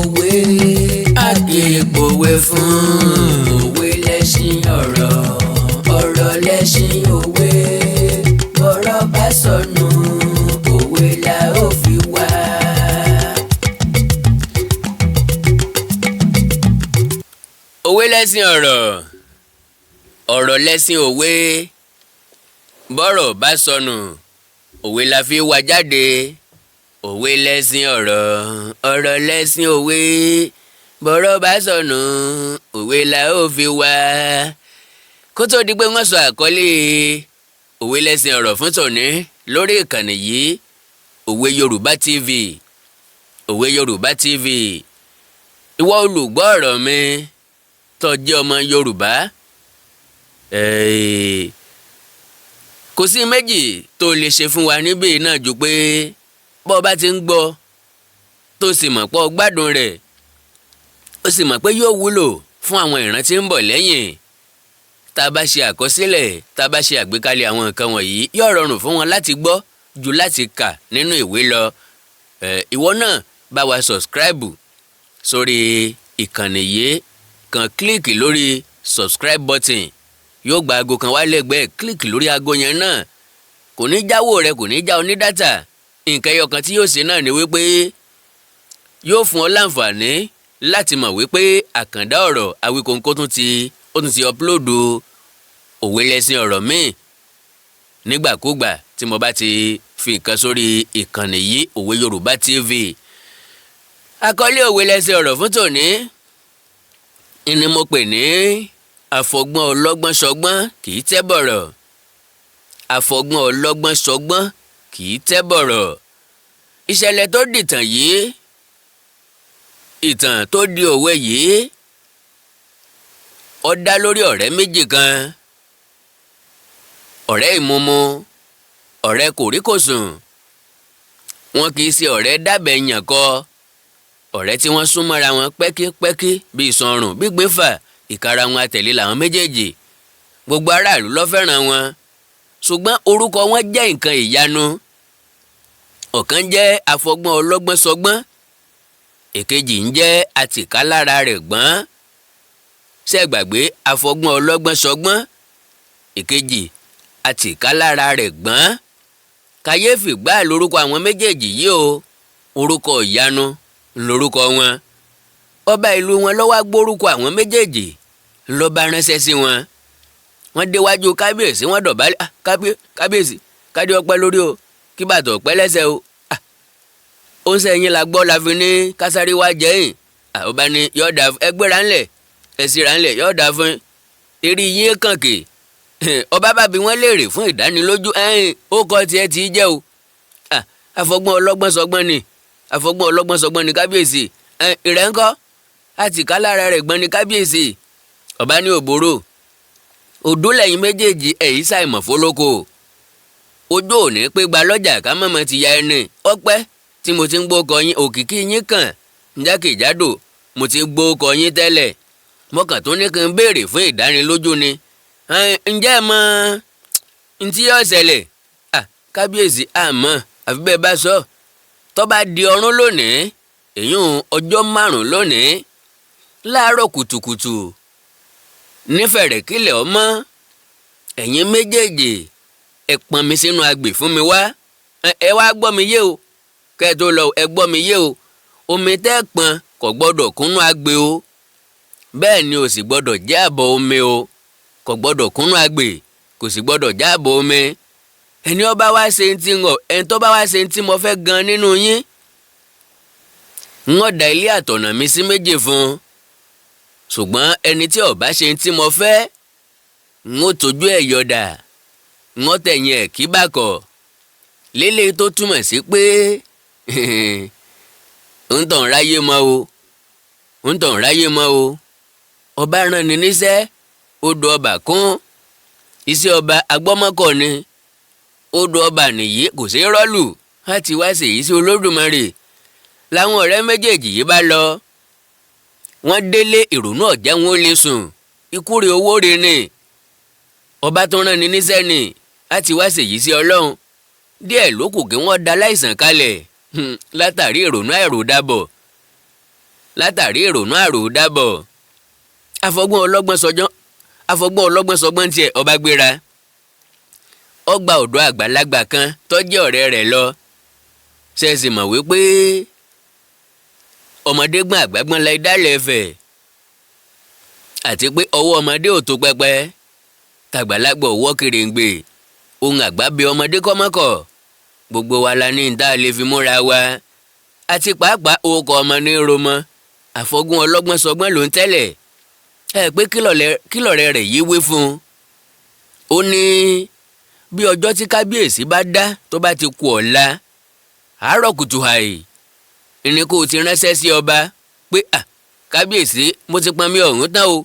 Òwe a kì í pòwe fún. Òwe lẹ́ṣin ọ̀rọ̀, ọ̀rọ̀ lẹ́ṣin òwe. Bọ́rọ̀ bá sọnù, òwe la ó fi wá. Òwe lẹ́ṣin ọ̀rọ̀, ọ̀rọ̀ lẹ́ṣin òwe. Bọ́rọ̀ bá sọnù, òwe la fi wá jáde. Òwe lẹ́ṣin ọ̀rọ̀, ọ̀rọ̀ lẹ́ṣin òwe. Bọ́rọ̀ bá sọnù, òwe la ó fi wá. Kó tó di pé wọ́n sọ àkọlé òwe lẹ́ṣin ọ̀rọ̀ fún tòní lórí ìkànnì yìí, Òwe Yorùbá TV, Òwe Yorùbá TV, ìwọ olùgbọ́ ọ̀rọ̀ mi tó jẹ́ ọmọ Yorùbá, kò sí méjì tó lè ṣe fún wa níbí náà ju pé bó bá ti ń gbọ́, tó sì mọ̀ pé o gbádùn rẹ̀, ó sì mọ̀ pé yóò wúlò fún àwọn ìran tí ń bọ̀ lẹ́yìn. Tá a bá ṣe àkọsílẹ̀, tá a bá ṣe àgbékalẹ̀ àwọn nǹkan wọ̀nyí, yóò rọrùn fún wọn láti gbọ́ ju láti kà nínú ìwé lọ. Ìwọ náà bá wa subscribe sórí ìkànnì yìí. Kàn click lórí subscribe button, yóò gba aago kan wá lẹ́gbẹ̀ẹ́. Click lórí aago yẹn náà, kò ní jáwó rẹ, kò ní já ọ ní data. Nǹkan ẹyọ kan tí yóò ṣe náà ni wípé yóò fún ọ láǹfààní láti mọ̀ wípé àkàndá ọ̀rọ̀ Awíkonko tún ti ó tún ti upload òwe lẹ́sìn ọ̀rọ̀ míì nígbàkúgbà tí mo bá ti fi nǹkan sórí ìkànnì yìí, Òwe Yorùbá TV. Àkọlé òwe lẹ́sìn ọ̀rọ̀ fún tòní ni mo pè ní "Àfọgbọ́n ọlọ́gbọ́n ṣọgbọ́n kì í tẹ́ bọ̀rọ̀". Àfọgbọ́n ọlọ́gbọ́n ṣọgbọ́n kì í tẹ́ bọ̀rọ̀. Ìṣẹ̀lẹ̀ tó dìtàn yìí, ìtàn tó di òwe yìí, ó dá lórí ọ̀rẹ́ méjì kan, ọ̀rẹ́ ìmúmu, ọ̀rẹ́ kòríkòsùn. Wọn kì í ṣe ọ̀rẹ́ dábẹ́ yàn kọ, ọ̀rẹ́ tí wọ́n sún mọ́ra wọn pẹ́kípẹ́kí bíi sọrùn gbígbéfà ìkara wọn àtẹ̀lé làwọn méjèèjì. Gbogbo aráàlú ló fẹ́ràn wọn, ṣùgbọ́n orúkọ wọn jẹ́ nǹkan ìyanu. Ọ̀kan jẹ́ Afọgbọ́n ọlọ́gbọ́n sọgbọ́n, èkejì ń jẹ́ Àtìkálára rẹ̀ gbọ́n. Ṣé gbàgbé? Afọgbọ́n ọlọ́gbọ́n sọgbọ́n, èkejì Àtìkálára rẹ̀ gbọ́n. Kàyéfì gbáà lórúkọ àwọn méjèèjì yìí o, orúkọ ìyanu lórúkọ wọn. Ọba ìlú wọn ló wá gbórúkọ àwọn méjèèjì ló bá ránṣẹ́ sí wọn. Wọ́n déwájú kábíyèsí, wọ́n dọ̀bálẹ̀. Kábíyèsí, kádé ọpẹ́ lórí o, kí bàtà ọpẹ́ lẹ́sẹ̀ o. Ó ń sẹ́yìn la gbọ́ la fi ní kásáré wá jẹ́yìn. Ọba ní yọ̀ọ̀dà, ẹgbẹ́ra ńlẹ̀, ẹ̀sìnra ńlẹ̀, yọ̀ọ̀dà fún eré yín kànkè. Ọba bá bi wọ́n léèrè fún ìdánilójú, ẹ̀hìn ó kọ́ tiẹ̀ tí í jẹ́ o. Afọgbọ́n ọlọ́gbọ́n sọgbọ́n ni, Afọgbọ́n ọlọ́gbọ́n sọgbọ́n ni kábíyèsí. Ìrẹ́ ńkọ́? Àtìkálára rẹ̀ gbọ́n ni kábíyèsí. Ọba ní òbóró òdó lẹ́yìn méjèèjì, èyí ṣàìmọ̀ fólókò. Ojú òní pé gba lọ́jà ká mọ̀mọ́ ti ya ẹni ọpẹ́ tí mo ti ń gbókọ yín, òkìkí yín kàn jákèjádò. Mo ti gbókọ yín tẹ́lẹ̀, mo kàn tó ní kí n béèrè fún ìdánilójú ni. Ǹjẹ́ ẹ mọ̀ ntí yóò ṣẹlẹ̀? Kábíyèsí, àmọ́ àfi bẹ́ẹ̀ bá sọ. Tó bá di ọ̀run lónìí, èyún ọjọ́ 5 lónìí, láàárọ̀ kùtùkùtù nífẹ̀rẹ̀ kílẹ̀ ọmọ, ẹ̀yin méjèèjì ẹ pọn mi sínú agbè fún mi wá. Ẹ wá gbọ́ mi yé o, kẹ́ ẹ tó lọ, ẹ gbọ́ mi yé o. Omi tẹ́ pọn kò gbọ́dọ̀ kúnnú agbè o, bẹ́ẹ̀ ni ò sì gbọ́dọ̀ jẹ́ àbọ̀ omi o. Kò gbọ́dọ̀ kúnnú agbè, kò sì gbọ́dọ̀ jẹ́ àbọ̀ omi. Ẹni ó bá wá ṣe ń tí ń ẹni tó bá wá ṣe ń tí mo fẹ́ gan nínú yín, ń ó dá ilé àtọ̀nà mi sí méjì fún un. Ṣùgbọ́n ẹni tí ó bá ṣe ń tí mo fẹ́, ń ó tójú ẹ̀ yọ̀dà, ń ó tẹ̀yìn ẹ̀ kí bàkọ̀ lélẹ̀, tó túmọ̀ sí pé ń tàn ráyé mọ́ o, ń tàn ráyé mọ́ o. Ọba rán ni níṣẹ́, odò ọba kún iṣẹ́ ọba agbọ́mọkọ̀ ni. Odò ọba nìyí, kò sí rọ́ọ̀lù láti wá ṣèyí sí Olódùmarè. Làwọn ọ̀rẹ́ méjèèjì yìí bá lọ, wọ́n délé, ìrònú ọ̀jẹ̀ wọn ó lè sùn. Ikú rè, owó rè ni, ọba tó rán ni níṣẹ́ ni láti wá ṣèyí sí Ọlọ́run. Díẹ̀ ló kù kí wọ́n da láìsàn kalẹ̀ látàrí ìrònú àìròdàbọ̀. Látàrí ìrònú àròdábọ̀, afọgbọ́n ọlọ́gbọ́n sọjọ́, afọgbọ́n ọlọ́gbọ́n sọgbọ́n tiẹ̀. Ọba gbéra, ó gba ọ̀dọ̀ àgbàlagbà kan tó jẹ́ ọ̀rẹ́ rẹ̀ lọ. Ṣe é sì mọ̀ wípé ọmọdé gbọ́n, àgbà gbọ́n la dálẹ̀ ẹ̀fẹ̀, àti pé ọwọ́ ọmọdé ò tó pẹpẹ, tàgbàlagbà ọwọ́ kèrèǹgbè. Ohun àgbà bí ọmọdé kọ́mọ́kọ̀. Gbogbo wa la ní tá a lè fi múra wa, àti pàápàá orúkọ ọmọ ní romọ. Àfọgbọ́n ọlọ́gbọ́n sọgbọ́n ló ń tẹ́lẹ̀ ẹ pé kílọ̀rẹ́ rẹ̀ yìí wí fún un. Ó ní bí ọjọ́ tí kábíyèsí bá dá tó bá ti kú ọ̀la àárọ̀ kùtù hàì ní kó o ti ránṣẹ́ sí ọba pé, "À, kábíyèsí, mo ti pọnmi ọ̀hún tán o,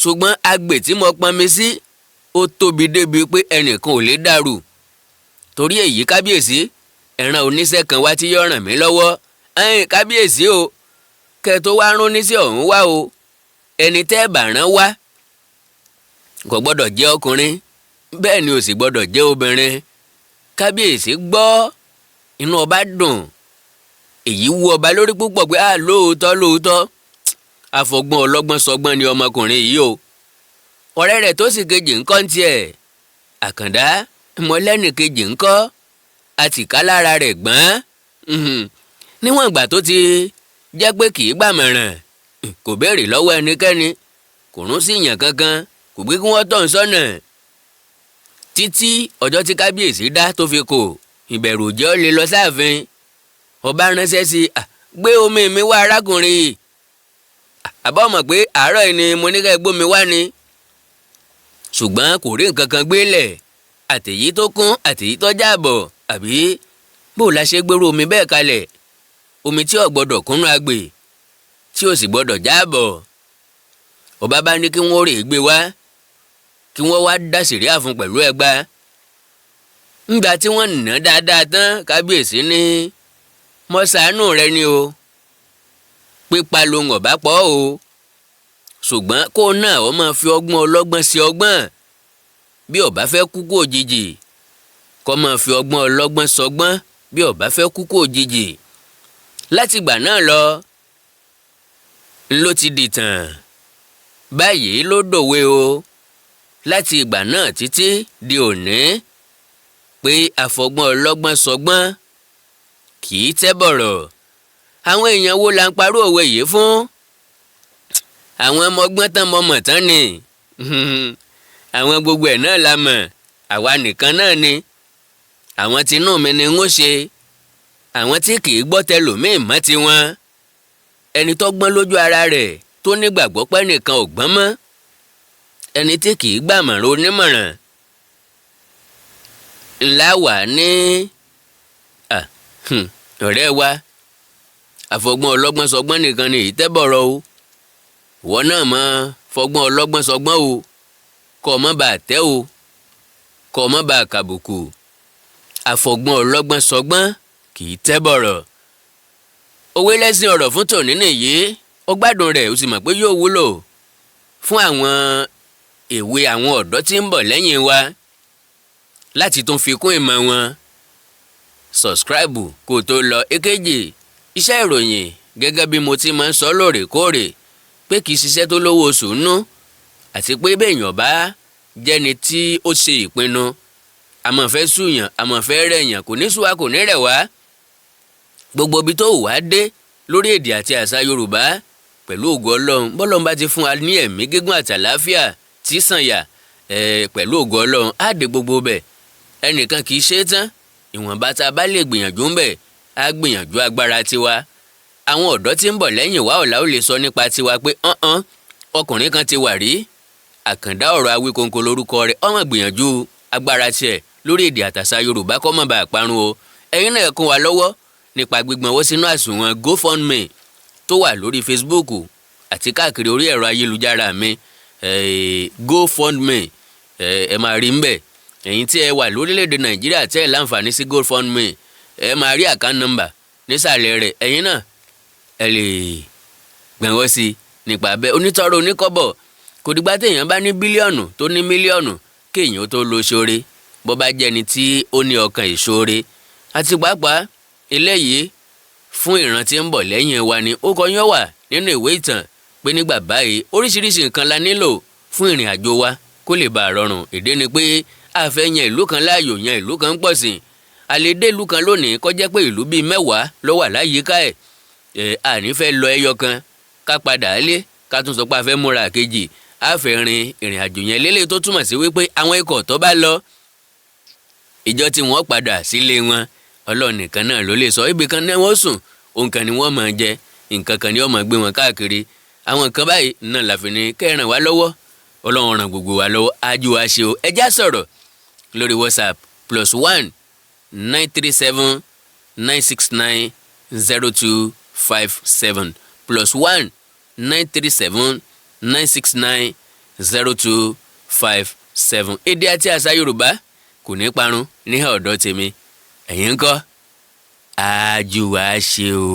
ṣùgbọ́n agbè tí mo pọnmi sí ó tóbi débi pé ẹnìkan ò lè dàrú. Torí èyí, kábíyèsí, ẹ̀ràn oníṣẹ́ kan wá tí yóò ràn mí lọ́wọ́." Ẹ̀yin kábíyèsí o, kẹ́ ẹ tó wá rún oníṣẹ́ ọ̀hún wá o, ẹni tẹ́ ẹ bá rán wá kò gbọ́dọ̀ jẹ́ ọkùnrin, bẹ́ẹ̀ ni ò sì gbọ́dọ̀ jẹ́ obìnrin. Kábíyèsí gbọ́, inú ọba dùn. Èyí wú ọba lórí púpọ̀ pé a lóòótọ́ lóòótọ́, àfọgbọ́n ọlọ́gbọ́n sọgbọ́n ni ọmọkùnrin yìí o. Ọ̀rẹ́ rẹ̀ tó sì kejì ńkọ́ ń tiẹ̀? Àkàndá mọ́lẹ́nì kejì ńkọ́? Àtìká lára rẹ̀ gbọ́n. Níwọ̀n ìgbà tó ti jẹ́ pé kì í gbàmọ̀ràn, kò béèrè lọ́wọ́ ẹnikẹ́ni, kò rún sí ìyàn kankan, kò gbé kí wọ́n tọ̀ ń sọ́nà, títí ọjọ́ tí kábíyèsí dá tó fi kò, ìbẹ̀rù jẹ́ ó lè lọ sáàfin. Ọba ránṣẹ́ sí i, "Gbé omi mi wá, arákùnrin yìí. Àbá mọ̀ pé àárọ̀ yìí ni mo ní ká gbómi wá ni." Ṣùgbọ́n kò rí nǹkan kan gbélẹ̀, àtèyí tó kún, àtèyí tó jáàbọ̀. Àbí bó la ṣe gbérú omi bẹ́ẹ̀ kalẹ̀, omi tí ò gbọ́dọ̀ kúnnú agbè, tí ò sì gbọ́dọ̀ jáàbọ̀? Ọba bá ní kí wọ́n rè é gbé wá, kí wọ́n wá dá sẹ̀ríà fún pẹ̀lú ẹgba. Ńgbà tí wọ́n nà dáadáa tán, kábíyèsí ní, "Mo ṣàánú rẹ ni o, pípa lohun ọ̀bá pọ̀ o, ṣùgbọ́n kó náà ó máa fi ọgbọ́n ọlọ́gbọ́n sí ọgbọ́n. Bí ó bá fẹ́ kú kú òjijì, kó máa fi ọgbọ́n ọlọ́gbọ́n sọgbọ́n bí ó bá fẹ́ kú kú òjijì." Látìgbà náà lọ ló ti dìtàn báyìí, ló dòwe o, láti ìgbà náà títí di òní, pé àfọgbọ́n ọlọ́gbọ́n sọgbọ́n kì í tẹ́ bọ̀rọ̀. Àwọn èèyàn wo là ń parọ́ òwe yìí fún? Àwọn ọmọ ọgbọ́n tán mọ̀mọ̀ tán ni. Àwọn gbogbo ẹ̀ náà la mọ̀, àwa nìkan náà ni. Àwọn tinú mi ni ń ó ṣe, àwọn tí kì í gbọ́ tẹlòmíì mọ́ tiwọn, ẹni tó gbọ́n lójú ara rẹ̀, tó nígbàgbọ́ pé nìkan ò gbọ́n mọ́, ẹni tí kì í gbàmọ̀ràn onímọ̀ràn ńlá wà ní ọ̀rẹ́ wa. Àfọgbọ́n ọlọ́gbọ́n sọgbọ́n nìkan ni ìtẹ́bọ̀rọ̀ o. Ìwọ náà mọ fọgbọ́n ọlọ́gbọ́n sọgbọ́n o, kọ́ ọ mọ́ bá tẹ́ o, kọ́ ọ mọ́ bá kàbùkù. Àfọgbọ́n ọlọ́gbọ́n sọgbọ́n kì í tẹ́ bọ̀rọ̀. Òwe lẹ́sìn ọ̀rọ̀ fún tòní nìyí. Ó gbádùn rẹ̀, ó sì mọ̀ pé yóò wúlò fún àwọn èwe, àwọn ọ̀dọ́ tí ń bọ̀ lẹ́yìn wa, láti tún fi kún ìmọ̀ wọn. Subscribe kó o tó lọ. Èkejì, iṣẹ́ ìròyìn, gẹ́gẹ́ bí mo ti máa ń sọ lóòrèkóòrè pé kì í ṣiṣẹ́ tó lówó oṣù nú, àti pé béèyàn bá jẹ́ni tí ó ṣe ìpinnu, àmọ́ fẹ́ sùyàn, àmọ́ fẹ́ rẹ̀yàn, kò ní sùwà, kò ní rẹ̀ wá. Gbogbo ibi tó wà á dé lórí èdè àti àṣà Yorùbá, pẹ̀lú ògo Ọlọ́run, bọ́lọ́run bá ti fún wa ní ẹ̀mí gígùn àti àlàáfíà tí sànyà, pẹ̀lú ògo Ọlọ́run, á dé gbogbo bẹ̀. Ẹnìkan kì í ṣe é tán. Ìwọ̀nba tá a bá lè gbìyànjú ń bẹ̀, á gbìyànjú agbára tiwa. Àwọn ọ̀dọ́ tí ń bọ̀ lẹ́yìn wa ọ̀la ó lè sọ nípa tiwa pé ọ̀hán, ọkùnrin kan ti wà rí, Àkàndá ọ̀rọ̀ Awíkonko lórúkọ rẹ̀, ọmọ gbìyànjú agbára tiẹ̀ lórí èdè àtàṣà Yorùbá kó má bàa parun o. Ẹ̀yin náà kún wa lọ́wọ́ nípa gbígbọ́n owó sínú àsùnwọ̀n GoFundMe tó wà lórí Facebook àti káàkiri orí ẹ̀rọ ayélujára mi. GoFundMe, ẹ máa rí ń bẹ̀. Ẹ̀yin tí ẹ wà lórílẹ̀‐èdè Nàìjíríà tẹ́ ẹ láǹfààní sí GoFundMe, ẹ máa rí account number nísàlẹ̀ rẹ̀. Ẹ̀yin náà ẹ lè gbẹ̀wọ́ sí i nípa bẹ́ẹ̀. Onítọ̀rọ̀ oníkọ́bọ̀, kò dìgbà téèyàn bá ní bílíọ̀nù, tó ní mílíọ̀nù, kéèyàn tó lo ṣoore, bó bá jẹ́ni tí ó ní ọkàn ìṣoore. Àti pàápàá eléyìí, fún ìran tí ń bọ̀ lẹ́yìn wa ni ó kọ yán wà. Nínú ìwé ìtàn pé nígbà báyìí, oríṣiríṣi nǹkan la nílò fún ìrìn àjò wa kó lè bá a rọrùn. Ìdí ni pé a fẹ́ yan ìlú kan láàyò, yan ìlú kan pọ̀ sí. A lè dé ìlú kan lónìí, kó jẹ́ pé ìlú bíi 10 ló wà láyìíká ẹ̀. Ẹ̀ àní fẹ́ lọ ẹyọ kan, ká padà lé, ká tún sọ pé a fẹ́ múra kejì. A fẹ́ rin ìrìn àjò yẹn lélẹ̀, tó túmọ̀ sí wípé àwọn ikọ̀ tó bá lọ, ìjọ tí wọ́n padà sílé wọn, Ọlọ́run nìkan náà ló lè sọ. Ibì kan náà wọ́n sùn, ohun kan ni wọ́n máa jẹ, nǹkan kan ni wọ́n máa gbé wọn káàkiri. Àwọn nǹkan báyìí náà la fi ní kẹ́ ẹ ràn wá lọ́wọ́. Ọlọ́run ràn gbogbo wa lọ́wọ́, ájú wa ṣe o. Ẹ já sọ̀rọ̀ lórí WhatsApp, +1 937 969 0257, +1 937 969 0257. Èdè àti àṣà Yorùbá kò ní parun ní ọ̀dọ̀ tèmi. Ẹ̀yin ńkọ́? Ájú wa ṣe o.